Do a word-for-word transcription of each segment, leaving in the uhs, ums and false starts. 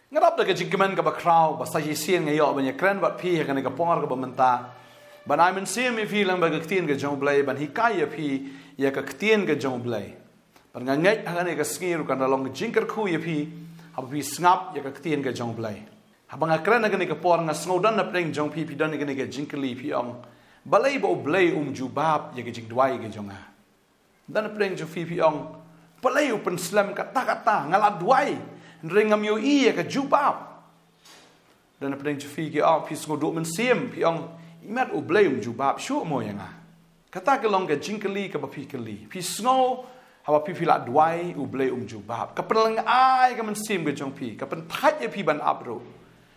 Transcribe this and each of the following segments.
Nga dap da ka jingkmen kaba khraw ba sa shisien nga ïoh ban ïakren bad phi ha kane ka por kaba mynta, ban ai mynsiem ïa phi lang bad ka ktien ka jong U Blei, ban hikai ïa phi ïa ka ktien ka jong U Blei. Bad nga ngeit ha kane ka sngi ruh kan da long ka jingkyrkhu ïa phi haba phi sngap ïa ka ktien ka jong U Blei. Haba nga kren ha kane ka por, nga sngew don napdeng jong phi, phi don ïa kane ka jingkylli, phi ong, balei ba U Blei um jubab ïa ka jingduwai ka jong nga? Don napdeng jong phi, phi ong, balei u pynslem katta katta, nga la duwai, hynrei ngam ïohi ïa ka jubab. Don napdeng jong phi ki ong, phi sngew duh mynsiem, phi ong, imat U Blei um jubab shuh mo ïa nga? Kata ka long ka jingkylli kaba phi kylli. Phi sngew haba phi, phi la duwai, U Blei um jubab. Ka pynlyngngai ka mynsiem ka jong phi, ka pynthait ïa phi ban ap ruh.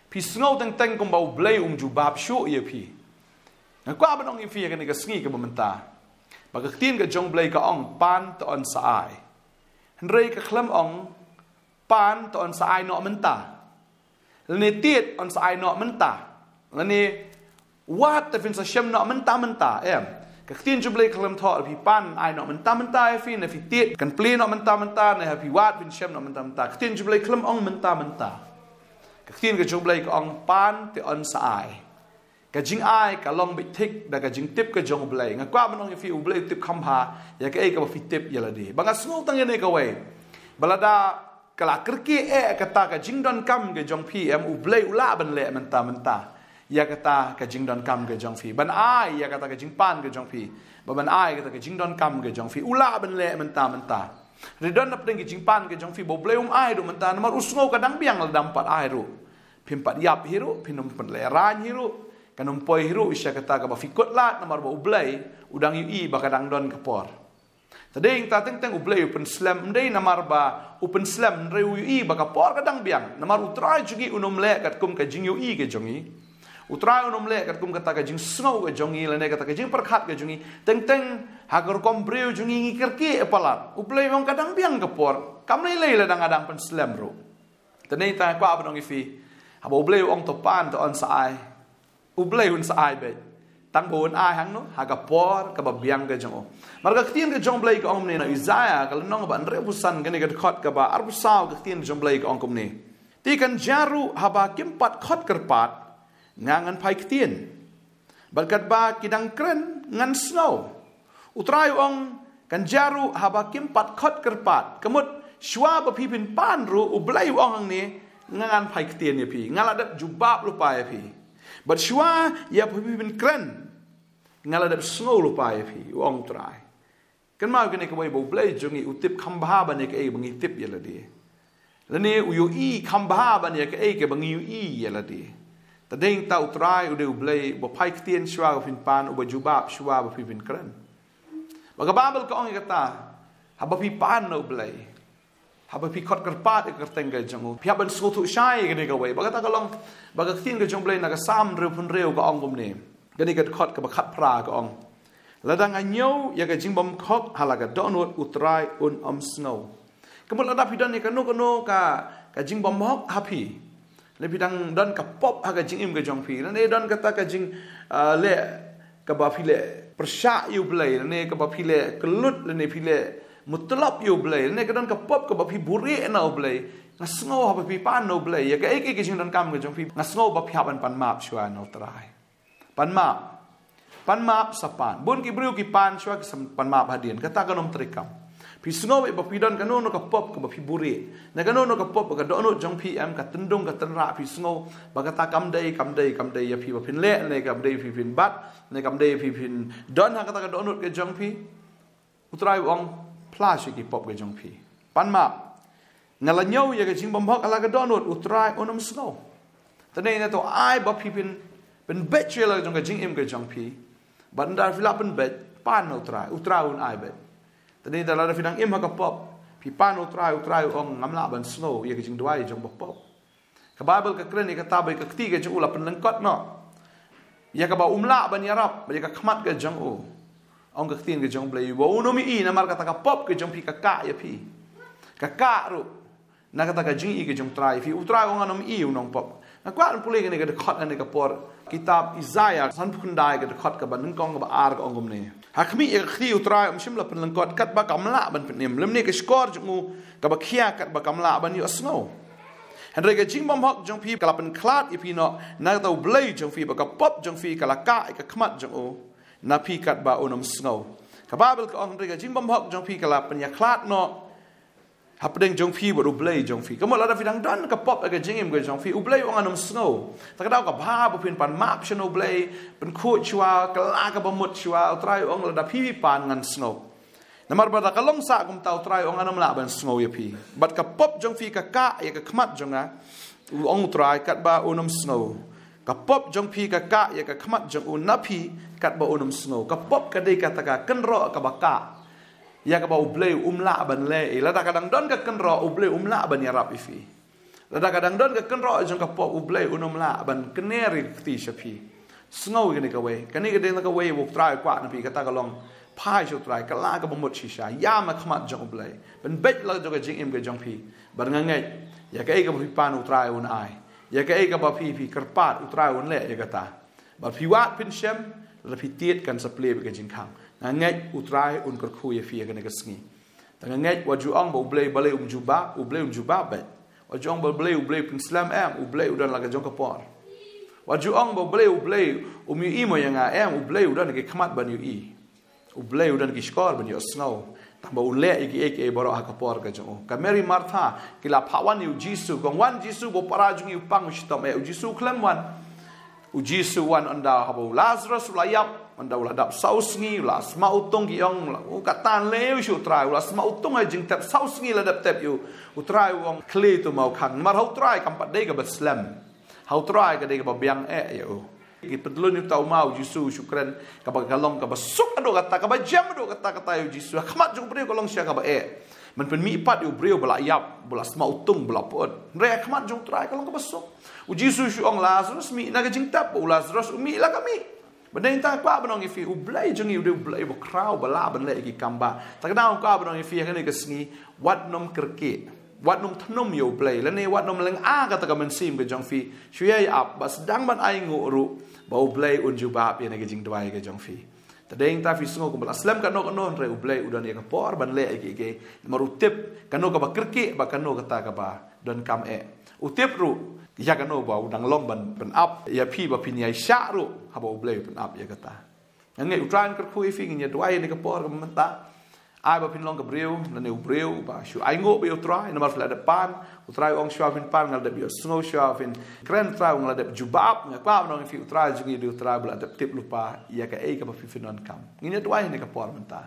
Phi sngew teng teng kumba U Blei um jubab shuh ïa phi. Nga kwah ban ong ïa phi ha kane ka sngi kaba mynta ba ka ktien ka jong U Blei ka ong, pan to yn sa ai. Hynrei ka khlem ong, pan to yn sa ai noh mynta, lane tied yn sa ai noh mynta, lane wad te phin sa shem noh mynta mynta, em. Ka ktien jong U Blei ka khlem thoh, phi pan ai noh mynta mynta ïa phi, ne phi tied kan plie noh mynta mynta, ne ha phi wad phin shem noh mynta mynta. Ka ktien jong U Blei ka khlem ong mynta mynta. Ka ktien ka jong U Blei ka ong, pan te yn sa ai. Ka jingai ka long beit thik da ka jingtip ka jong U Blei. Nga kwah ban ong ïa phi, U Blei u tip kham bha ïa kaei kaba phi tip ïa lade. Ba nga sngew tang ïa kane kawei, ba lada ka la kyrkieh eh kata ka jingdonkam ka jong phi, em, U Blei u lah ban leh mynta mynta ïa kata ka jingdonkam ka jong phi, ban ai ïa kata ka jingpan ka jong phi, ba ban ai kata ka jingdonkam ka jong phi, u lah ban leh mynta mynta. Hynrei don napdeng ka jingpan ka jong phi ba U Blei um ai ruh mynta, namar u sngew ka dang biang, lada um pat ai ruh, phim pat ïap hi ruh, phin ym pat lehraiñ hi ruh, kan ym poi hi ruh sha kata kaba phi kut lad, namar ba U Blei u dang ïohi ba ka dang don ka por. Te dei, teng teng U Blei u pynslem, ym dei namar ba u pynslem, hynrei u ïohi ba ka por ka dang biang. Namar U Trai jong ngi un ym leh katkum ka jingïohi ka jong ngi. U Trai un ym leh katkum kata ka jingsngew ka jong ngi, lane kata ka jingpyrkhat ka jong ngi. Teng teng ha ka rukom briew jong ngi, ngi kyrkieh palat. U Blei u ong ka dang biang ka por, kam lei lei lada nga dang pynslem ruh. Te dei, tang kwah ban ong ïa phi, haba U Blei u ong to pan, to yn sa ai, U Blei un sa ai beit. Tang ba un ai hangno? Ha ka por kaba biang ka jong u. Namar ka ktien ka jong U Blei ka ong kumne, na Isaïah ka lynnong ba hynriewphew san, kane ka dkhot kaba arphew saw, ka ktien ka jong U Blei ka ong kumne: Te kan jia ruh, haba kim pat khot kyrpad, nga ngan phai ktien, bad katba ki dang kren ngan sngew. U Trai u ong, kan jia ruh, haba kim pat khot kyrpad. Ka mut, shuwa ba phi phin pan ruh, U Blei u ong hangne, nga ngan phai ktien ïa phi, nga la dep jubab lypa ïa phi. Bad shuwa ïa ba phi phin kren, nga la dep sngew lypa ïa phi, u ong U Trai. Kynmaw kane kawei, ba U Blei jong ngi u tip kham bha ban ïa kaei ba ngi tip ïa lade, lane u ïohi kham bha ban ïa kaei kaba ngi ïohi ïa lade. Te dei, tang U Trai u dei U Blei uba phai ktien shuwa ba phin pan, uba jubab shuwa ba phi phin kren. Ba ka Baibl ka ong ïa kata, haba phi pan na U Blei, haba phi khot kyrpad ïa ka kyrteng ka jong u, phi hap ban sngewthuh shai ïa kane kawei. Ba kata ka long, ba ka ktien ka jong U Blei na ka Salm hynriewphew hynriew ka ong kumne, kane ka dkhot kaba khatphra ka ong: Lada nga ñiew ïa ka jingbymhok ha la ka dohnud, U Trai un ym sngew. Ka mut, lada phi don ïa kano kano ka, ka jingbymhok ha phi, lane phi dang don ka pop ha ka jingim ka jong phi, lane don kata ka jing, ah, leh kaba phi leh pyrshah ïa U Blei, lane kaba phi leh kyllut, lane phi leh mutlop ïa U Blei, lane ka don ka pop kaba phi buhrieh na U Blei, nga sngew haba phi pan na U Blei ïa kaei kaei ka jingdonkam ka jong phi, nga sngew ba phi hap ban pan map shuwa na U Trai. Pan map. Pan map sa pan. Bun ki briew ki pan shuwa ki sa pan map hadien. Kata kan ym treikam. Phi sngew ba phi don kano kano ka pop kaba phi buhrieh, ne kano kano ka pop ba ka dohnud jong phi, em, ka tyndung ka tynrah, phi sngew ba kata kam dei, kam dei, kam dei ïa phi ba phin leh, ne kam dei phi phin bat, ne kam dei phi phin don ha kata ka dohnud ka jong phi. U Trai u ong, phla sha ki pop ka jong phi. Pan map. Nga la ñiew ïa ka jingbymhok ha la ka dohnud, U Trai un ym sngew. Te dei, ne to ai ba phi phin, phin beit sha la ka jong ka jingim ka jong phi. Bad ynda phi lah phin beit, pan na U Trai, U Trai un ai beit. Te dei, lada phi dang im ha ka pop, phi pan na U Trai, U Trai u ong, ngam lah ban sngew ïa ka jingduwai jong ba pop. Ka Baibl ka kren ïa kata ba ïa ka kti ka jong u la pynlyngkot noh ïa kaba um lah ban ïarap, bad ïa ka khmat ka jong u, ong ka ktien ka jong U Blei, ba un ym ïohi namar kata ka pop ka jong phi, ka kah ïa phi. Ka kah ruh na kata ka jingïohi ka jong U Trai ïa phi. U Trai u ong ngan ym ïohi u nongpop. Nga kwah ban pule kane ka dkhot ha kane ka por. Kitab Isaïah sanphew khyndai, ka dkhot kaba nyngkong, kaba ar, ka ong kumne: Ha khmih ïa ka kti U Trai um shym la pynlyngkot, katba kam lah ban pynim, lymne ka shkor jong u kaba khia, katba kam lah ban ïohsngew. Hynrei ka jingbymhok jong phi ka la pynkhlad ïa phi noh na kata U Blei jong phi, bad ka pop jong phi ka la kah ïa ka khmat jong u na phi katba un ym sngew. Ka Baibl ka ong, hynrei ka jingbymhok jong phi ka la pynïakhlad noh hapdeng jong phi bad U Blei jong phi. Ka mut lada phi dang don ka pop ha ka jingim ka jong phi, U Blei u ong ngan ym sngew. Te ka daw kaba bha ba phin pan map sha U Blei, pynkhuid shuwa, kylla kaba mut shuwa, U Trai u ong lada phi pan ngan sngew. Namar ba lada ka long sah kumta, U Trai u ong ngan ym lah ban sngew ïa phi. Bad ka pop jong phi ka kah ïa ka khmat jong nga, u ong U Trai, katba un ym sngew. Ka pop jong phi ka kah ïa ka khmat jong u na phi katba un ym sngew. Ka pop ka dei kata ka kynroh kaba kah ïa kaba U Blei um lah ban leh. Lada ka dang don ka kynroh, U Blei um lah ban ïarap ïa phi. Lada ka dang don ka kynroh jong ka pop, U Blei un ym lah ban kner ïa ka kti sha phi. Sngew ïa kane kawei. Kane ka dei na kawei ba U Trai u kwah na phi, kata ka long phai sha U Trai, kylla kaba mut shisha, ïam ha khmat jong U Blei. Pynbeit la jong ka jingim ka jong phi. Bad nga ngeit ïa kaei kaba phi pan, U Trai un ai. Ïa kaei kaba phi, phi kyrpad, U Trai un leh ïa kata. Bad phi wad phin shem, lada phi tied kan sa plie bad ka jingkhang. Nga ngeit U Trai un kyrkhu ïa phi ha kane ka sngi. Te nga ngeit wat ju ong ba U Blei balei um jubab, U Blei um jubab beit. Wat ju ong ba U Blei, U Blei u pynslem, em, U Blei u don la ka jong ka por. Wat ju ong ba U Blei, U Blei um ïohi mo ïa nga, em, U Blei u don ki khmat ban ïohi. U Blei u don ki shkor ban ïohsngew. Tang ba u leh ïa kiei kiei baroh ha ka por ka jong u. Ka Mary Martha ki la phah wan ïa U Jisu, ka ong, wan Jisu, ba u para jong ngi u pang, u shitom eh. U Jisu u khlem wan. U Jisu u wan ynda haba u Lazarus u la ïap, ynda u la dap saw sngi, u la sma utung, ki ong, u, kata leh u shu, U Trai, u la sma utung ha jingtep, saw sngi la dep tep ïa u. U Trai u ong, khlieh to ma u khang. Namar ha U Trai kam pat dei kaba slem. Ha U Trai ka dei kaba biang eh ïa u. Ki pyntylun ïa uta u ma, U Jisu u shu kren, kaba ka long kaba suk haduh katta, kaba jem haduh katta katta ïa U Jisu. Ha khmat jong u briew ka long shisha kaba eh. Men pynmih pat ïa u briew ba la ïap, ba la sma utung, ba la pyut. Hynrei ha khmat jong U Trai ka long kaba suk. U Jisu u shu ong, Lazarus, mih na ka jingtep, ba u Lazarus u mih la ka mih. Bad dei nangta nga kwah ban ong ïa phi, U Blei jong ngi u dei U Blei uba khraw, ba lah ban leh ïa ki kam bah. Te ka daw nga kwah ban ong ïa phi ha kane ka sngi, wat nym kyrkieh. Wat nym thnum ïa U Blei, lane wat nym lynga kata ka mynsiem ka jong phi. Shu ïai ap, ba sdang ban ainguh ruh, ba U Blei un jubab ïa kane ka jingduwai ka jong phi. Te dei nangta phi sngew kumba la slem kano kano, hynrei U Blei u don ïa ka por ban leh ïa kiei kiei. Namar u tip kano kaba kyrkieh, bad kano kata kaba donkam eh. U tip ruh ïa kano ba u dang long ban pynap ïa phi ba phin ïai shah ruh haba U Blei u pynap ïa kata. Nga ngeit U Trai un kyrkhu ïa phi, ngin ïa duwai ïa kane ka por kaba mynta. Ai ba phin long ka briew, lane u briew ba shu ainguh beit ïa U Trai, namar phi la dep pan. U Trai u ong shuwa phin pan nga la dep ïohsngew, shuwa phin kren U Trai u ong nga la dep jubab. Nga kwah ban ong ïa phi, U Trai jong ngi u dei U Trai ba la dep tip lypa ïa kaei kaba phi phin donkam. Ngin ïa duwai ïa kane ka por mynta.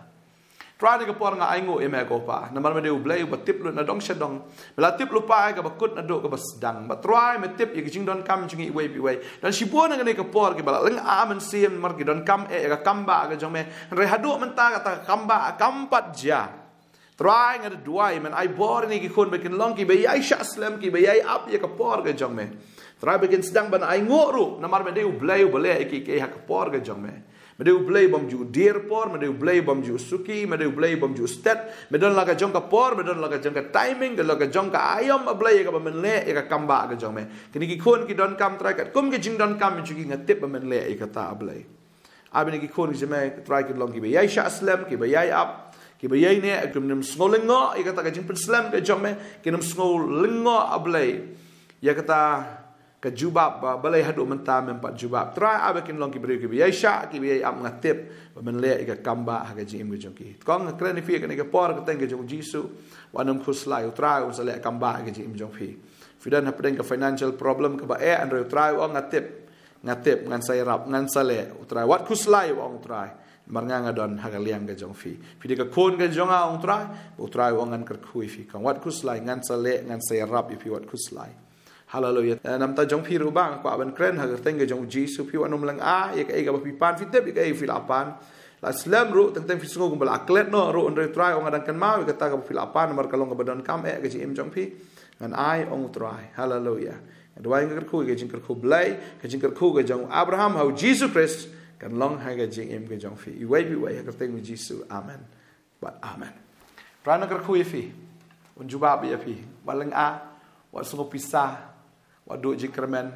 Trai, ha kane ka por nga ainguh ïa me ko Pa, namar me dei U Blei uba tip lut na dong sha dong. Me la tip lypa ïa kaba kut naduh kaba sdang. Bad Trai, me tip ïa ki jingdonkam jong ngi iwei pa iwei. Don shibun ha kane ka por kiba la lynga mynsiem namar ki donkam eh ïa ka kam bah ka jong me. Hynrei haduh mynta kata ka kam bah kam pat jia. Trai, nga da duwai men ai bor ïa kine ki khun ba kin long kiba ïai shah slem, kiba ïai ap ïa ka por ka jong me. Trai, ba kin sdang ban ainguh ruh namar me dei U Blei uba leh ïa kiei kiei ha ka por ka jong me. Me dei U Blei bym ju dier por, me dei U Blei bym ju suki, me dei U Blei bym ju stet. Me don la ka jong ka por, me don la ka jong ka timing, ka la ka jong ka aïom, A Blei, ïa kaba men leh ïa ka kam bah ka jong me. Kine ki khun ki donkam Trai, katkum ki jingdonkam jong ki nga tip ba men leh ïa kata, A Blei. Ai ba kine ki khun ki jong me Trai kin long kiba ïai shah slem, kiba ïai ap, kiba ïai neh, kin ym sngew lyngngoh ïa kata ka jingpynslem ka jong me, kin ym sngew lyngngoh, A Blei, ïa kata ka jubab ba balei haduh mynta mem pat jubab. Trai, ai ba kin long ki briew kiba ïai shah, kiba ïai ap, nga tip ba men leh ïa ka kam bah ha ka jingim ka jong ki. Te kong, nga kren ïa phi ha kane ka por ha ka kyrteng ka jong U Jisu. Wat nym khuslai, U Trai un sa leh kam bah ha ka jingim jong phi. Phi don hapdeng ka financial problem kaba eh, hynrei U Trai u ong nga tip, nga tip, ngan sa ïarap, ngan sa leh, U Trai. Wat khuslai, u ong U Trai. Namar nga nga don ha ka liang ka jong phi. Phi dei ka khun ka jong nga, ong U Trai. Ba U Trai u ong ngan kyrkhu ïa phi. Kong, wat khuslai, ngan sa leh, ngan sa ïarap ïa phi, wat khuslai. Haleluia. Eh, namar ta jong phi ruh Bah, nga kwah ban kren ha ka kyrteng ka jong U Jisu, phi wat nym lynga ïa kaei kaba phi pan, phi tip ïa kaei phi la pan. La slem ruh, teng teng phi sngew kumba la klet noh ruh, hynrei U Trai u ong nga dang kynmaw ïa kata kaba phi la pan, namar ka long kaba donkam eh ka jingim jong phi. Ngan ai, ong U Trai. Haleluia. Nga duwai, nga kyrkhu ïa ka jingkyrkhu Blei, ka jingkyrkhu ka jong Abraham ha U Jisu Khrist, kan long ha ka jingim ka jong phi iwei pa iwei, ha ka kyrteng U Jisu. Amen. Bad amen. Trai un kyrkhu ïa phi. Un jubab ïa phi. Wat lynga, wat sngew pisa, wat duh jingkyrmen.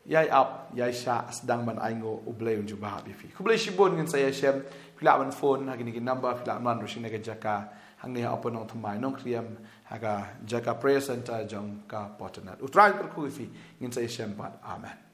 Ïai ap, ïai shah, sdang ban ainguh, U Blei un jubab ïa phi. Khublei shibun, ngin sa ïashem. Phi lah ban phone ha kine ki number, phi lah ban wan ruh shane ka jaka Hangne ha Upper Nongthymmai Nongkriem, ha ka jaka prayer center jong ka Potanat. U Trai un kyrkhu ïa phi, ngin sa ïashem pat. Amen.